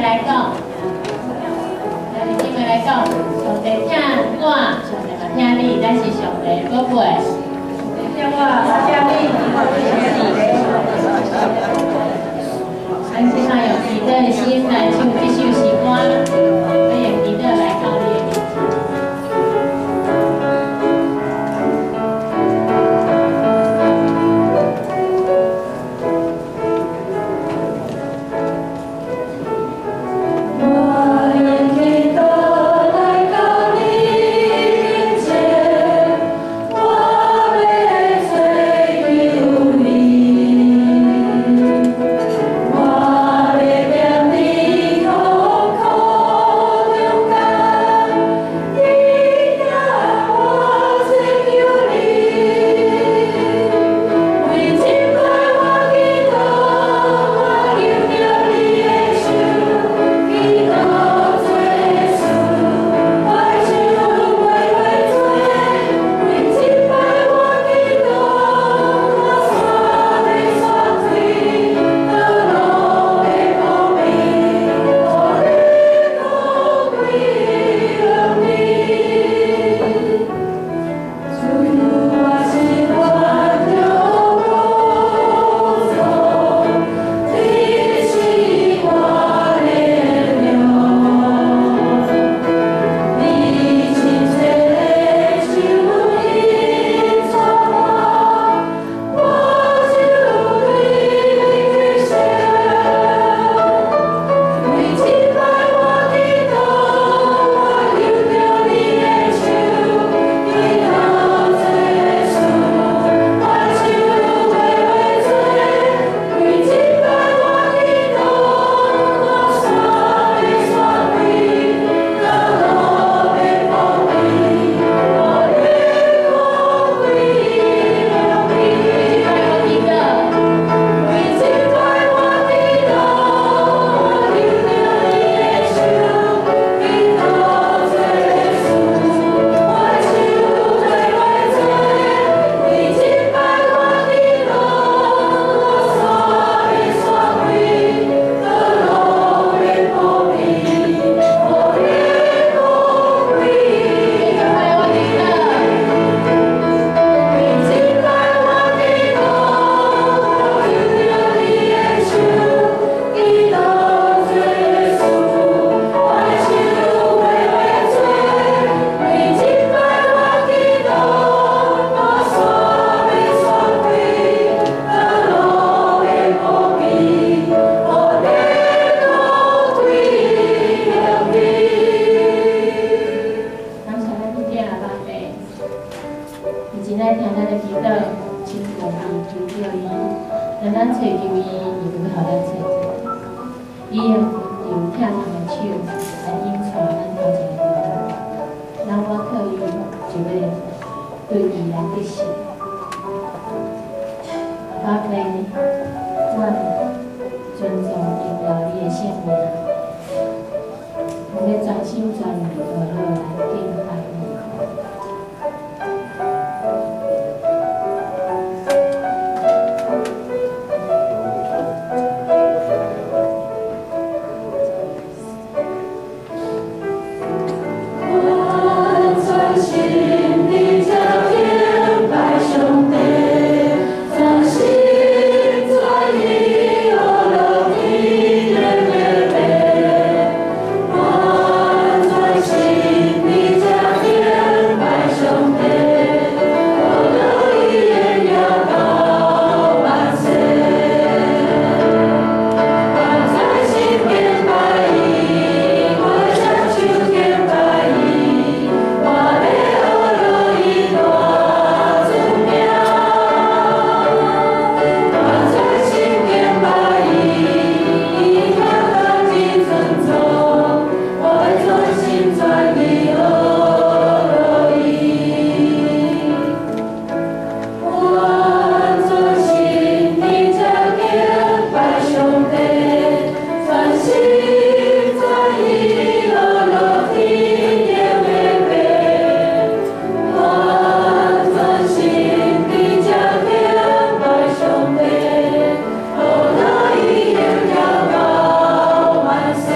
來講，兄弟姊妹來講，上帝疼我，上帝嘛疼你，咱是上帝的寶貝。疼我，疼你。咱現在用祈禱的心來唱這首詩歌，要用祈禱來到你的面前。我用祈禱來到你面前，我欲追求你，我欲踮佇痛苦中間，你聽我追求你，為這擺我祈禱，我求著你的手，基督做主，我手袂袂做，為這擺我祈禱，我煞欲煞開，道路的光明，予你高貴榮美。主，我是願著工作，你是我的力量。你親切的手引導我，我就對你傾斜。為這擺我祈禱，我求著你的手，基督做主，我手袂袂做。為這擺我祈禱，我煞欲煞開，道路的光明，予你高貴榮美。為這擺我祈禱，為這擺我祈禱，我求著你的手，基督做主，我手袂袂做。為這擺我祈禱，我煞欲煞開，道路的光明，予你高貴為這擺我祈禱，為這擺我祈禱，我求著你的手，基督做主，我手袂袂做。為這擺我祈禱，我煞欲煞開，道路的光明，予你高貴榮美。感謝咱天父阿爸父，伊真愛聽咱的祈禱，親近伊，求著伊，當咱揣求伊，伊就欲予咱揣著。伊用用疼痛的手來引帶咱頭前的路，咱倚靠伊，就欲對伊來得勝。阿爸父，阮尊重榮耀你的聖名，阮欲全心全意學好來敬拜你。我專心地敬拜上帝，專心專意學落天的父。我專心地敬拜上帝，學落伊的名到萬世。我專心敬拜伊，我雙手敬拜伊，我欲學落伊大尊名。我專心敬拜伊，伊聽咱真尊重，我欲全心全意學落伊。我專心地敬拜上帝，專心專意學落天頂的父。我專心地敬拜上帝，學落伊榮耀到萬世。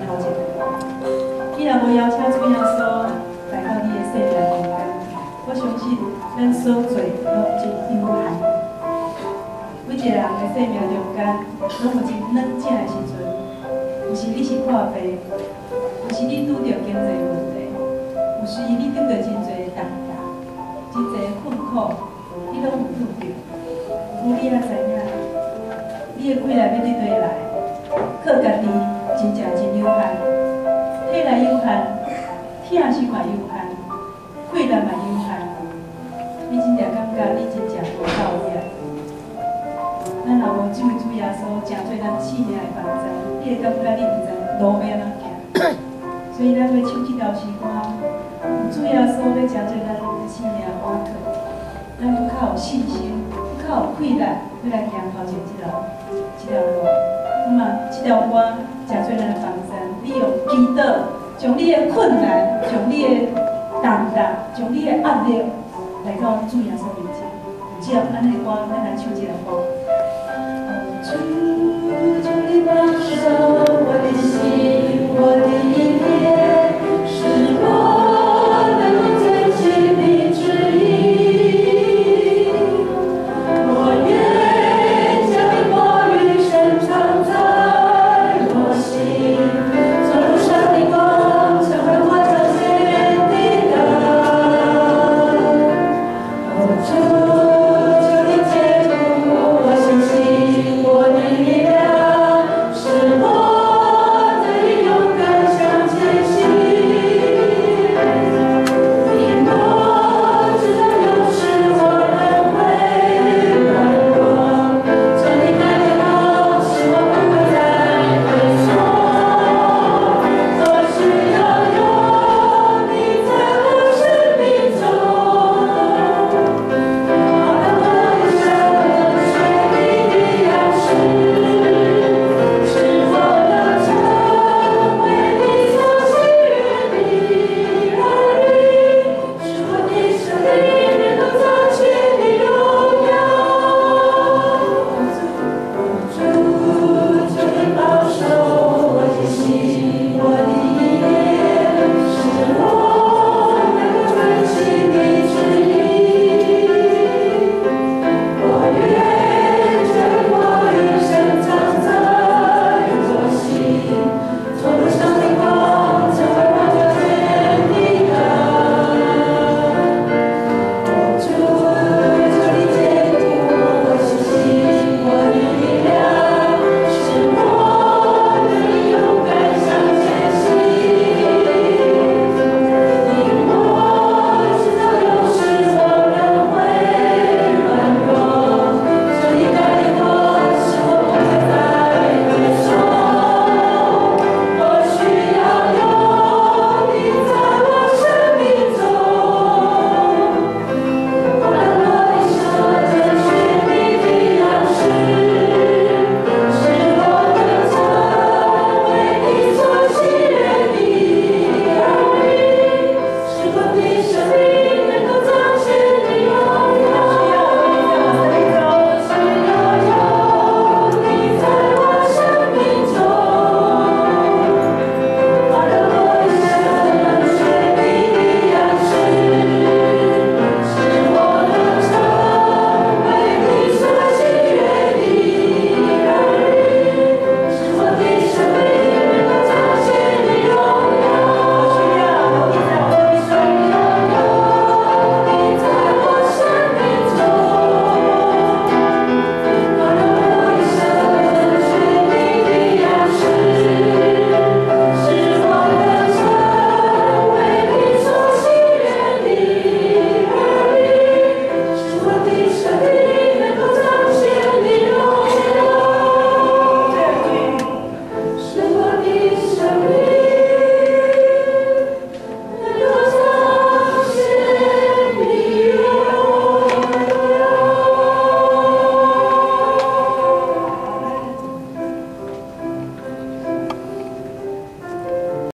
頭前的路。你若無邀請主耶穌來到你的生命中間，我相信咱所做攏真有限。每一個人的生命中間，攏有真軟正的時陣，有時你是破病，有時你拄著經濟問題，有時你拄著真濟重擔、真濟困苦，你攏有拄著。不過你也知影，你的氣力欲佇佗來，靠家己真正真有限，體力有限，疼惜嘛有限，氣力嘛有限。你真正感覺你真正無夠力。咱若無這位主耶穌成做咱性命的幫助，你會感覺你毋知路欲按怎行。所以咱欲唱這條詩歌，有主耶穌欲成做咱性命的倚靠，咱閣較有信心，閣較有氣力，欲來行頭前這條路。那麼這條歌成做咱的幫助，你用祈禱，將你的困難，將你的重擔，將你的壓力，來到主耶穌面前。只要按呢歌，咱來唱這條歌。主，求你保守。